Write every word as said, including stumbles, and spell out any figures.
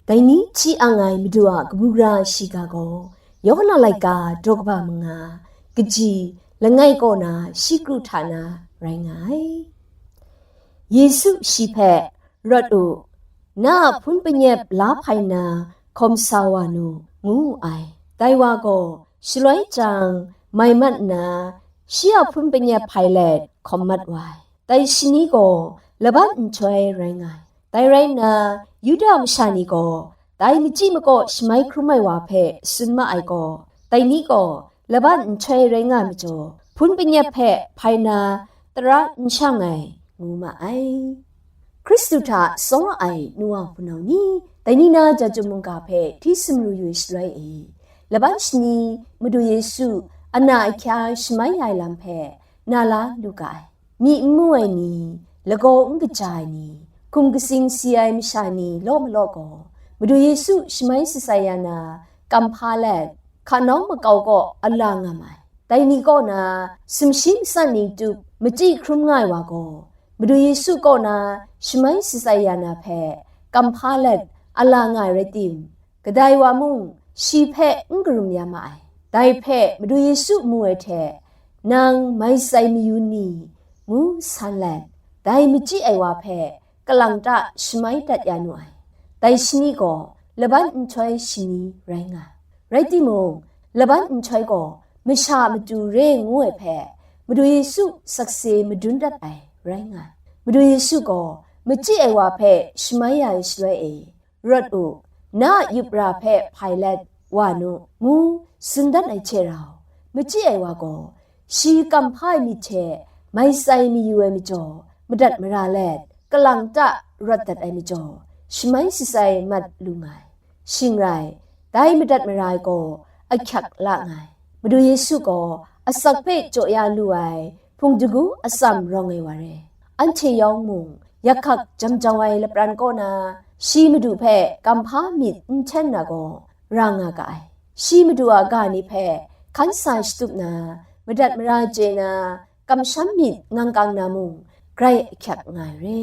Dai ni hti ang ai Madu a kabu gara shiga gaw, Yawhan a laika daw kaba manga, kaji langai kaw na shi kru hta na rai nga ai. Yesu shi hpe, "Rawt u, na a hpun panyep la hpai nna hkawm sa wa nu," ngu wu ai. Dai wa gaw, shaloi chyang mai mat nna, shi a hpun panyep hpai let hkawm mat wa ai. Dai shani gaw laban nhtoi rai nga ai. Dai rai nna, Yuda masha ni gaw dai machyi makaw shamai hkrum ai wa hpe tsun ma ai gaw, dai ni gaw laban nhtoi rai nga ai majaw, hpun panyep hpe hpai na tara n shang ai, ngu ma ai. Hkristu hta tsawra ai nu wa hpunau ni, dai ni na Jahtum mungga hpe hti sumru yu ai shaloi e, laban shani Madu Yesu ana ahkya shamai ya ai lam hpe na la lu ga ai. Myi n mu ai ni, lagaw n kaja ai ni, hkum katsing si ai masha ni law malaw gaw, Madu Yesu shamai shatsai ya na, kam hpa let, hka nawng makau kaw a la nga ma ai. Dai ni kaw na, sumshi matsat ni tup machyi hkrum nga ai wa gaw, Madu Yesu kaw na shamai shatsai ya na hpe kam hpa let a la nga ai rai tim, kadai wa mung shi hpe n karum ya ma ai. Dai hpe Madu Yesu mu ai hte, "Nang mai shatsai mayu ni?" ngu san let, dai machyi ai wa hpe kalang ta shamai dat ya nu ai. Dai shani gaw laban nhtoi shani rai nga ai. Rai timung, laban nhtoi gaw masha a matu re ngu ai hpe Madu Yesu sakse madun dat ai rai nga ai. Madu Yesu gaw machyi ai wa hpe shamai ya ai shaloi e, "Rawt u, na a yup ra hpe hpai let wa nu," ngu tsun dat ai hte rau, machyi ai wa gaw shi kam hpa ai myit hte mai shatsai mayu ai majaw, madat mara let, kalang ta rawt dat ai majaw, shamai shatsai mat lu nga ai. Shing rai, dai madat mara ai gaw ahkyak la nga ai. Madu Yesu gaw asak hpe jaw ya lu ai hpung dagu atsam rawng ai wa re. Anhte yawng mung, yakhak jam jau ai lapran kaw na, shi Madu hpe kam hpa myit n hten na gaw, ra nga ga ai. Shi Madu a ga ni hpe hkan sa shatup na, madat mara chye na, kamsham myit ngang kang na mung, grai ahkyak nga ai re.